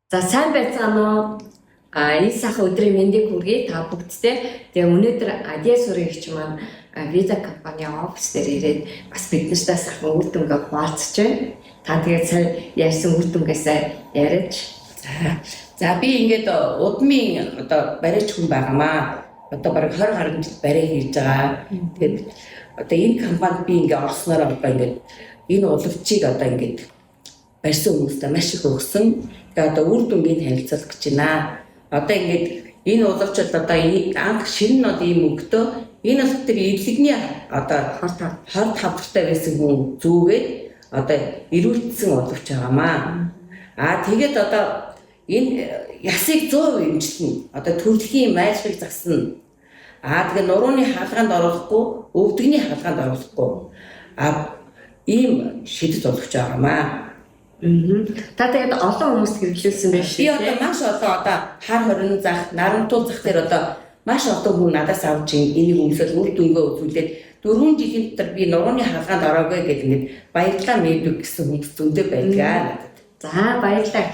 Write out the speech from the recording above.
За, сайн байцгаана уу? Энэ сайхан өдрийн мэндийг хүргэе та бүгдтэй. Тэгээ өнөөдөр Адиа сүрэгч маань Visa компани офис дээр ирээд бас бид нартай сайхан үр дүнгээ хуваалцаж байна. Та тэгээд сайн ярьсан үр дүнгээсээ яриач. За, би ингээд удмын одоо бариач хүн байгаамаа. Одоо бараг 20 гаруй жил бариа хийж байгаа. Тэгээд одоо энэ компанид би ингээд орсноор одоо ингээд энэ улвчийг одоо ингээд барьсан хүмүүстээ маш их өгсөн. Тэгээд одоо үр дүнгийн танилцуулах гэж байна. Одоо ингээд энэ улвч бол одоо анх шинэ нь одоо ийм өнгөтөө, энэ бол тэр эдлэгний одоо хор тав. Хор тавдартай байсан хүн зүүгээд одоо эрүүлсэн улвч байгаамаа. Тэгээд одоо энэ ясыг 100% эмчилнэ. Одоо төрөлхийн майжлыг засна. Тэгээ нурууны хаалгаанд оруулахгүй, өвдөгний хаалгаанд оруулахгүй. Ийм шидэт болгож байгаамаа. Та тэгээд олон хүмүүст хэрэглүүлсэн байх Би шиг. одоо маш олон одоо хар хорин зах, нарамтуул зах дээр одоо маш олон хүн надаас авч энийг өмсөөл үр дүнгээ үзүүлээд 4 жилийн дотор би нурууны хаалгаанд ороогүй гэдэг ингээд баярлалаа мэддэг гэсэн хүмүүс зөндөө байдгаа надад. За, баярлалаа.